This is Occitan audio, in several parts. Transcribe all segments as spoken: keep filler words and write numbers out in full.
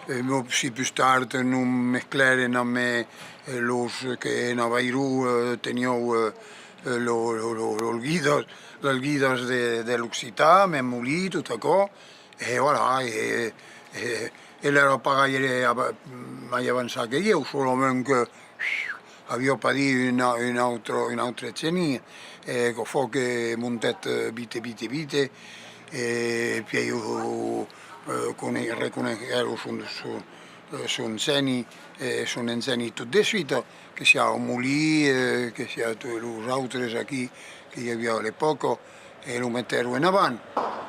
E mo-, si pus tard nos mesclèrem amb, eh, los que en Avairon, eh, tenián, eh, eh, lo, lo, lo, los guidas, las guidas de, de l'occitan, me molí, tot aquò, e voilà, e, e, e l'èra pas gaire ava-, mai avançat que ieu, solament que aviá pas dit un, un autre, un autre geni, e aquò fa que montèt, eh, vite, vite, vite, e pièi, eh, cone-, reconeguèron son, son, eh, son geni, eh, son engèni tot de suite, que siá au molí, eh, que siá tots los autres aquí que i aviá a l'epòca, e lo metèron en avant.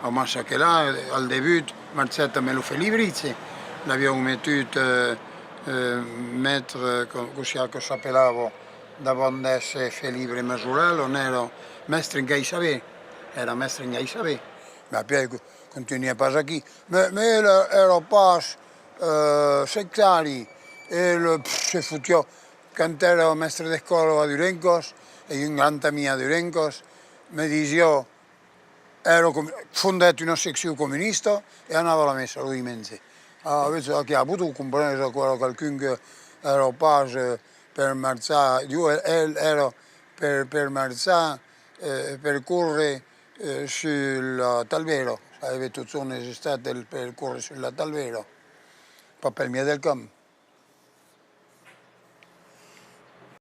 Amassa que là, al debut, marchèt amb lo Felibritge, l'avián metut, eh, eh, maître, co-, cossí que s'apelava, davant d'èsser Felibre Majoral, ont èra mèstre en gai saber, èra mèstre en gai saber. Mas pièi co-, contunhèt pas aquí. Mas, mas èra, èra pas, eh, sectari, el, pff, se fotiá. Quand èra mèstre d'escòla a Durencas, e un grand amic a Durencas, me disiá, èra com-, fondèt una seccion comunista e anava a la messa lo dimenge. Ah, avètz aquí a Bodon, comprenes, aquò èra qualqu'un que èra pas, eh, per marchar, diu, el, el èra per, per marchar, eh, per córrer, eh, sus la talvera. Sabes, totjorn es estat el per córrer sus la talvera, pas pel mièg del camp.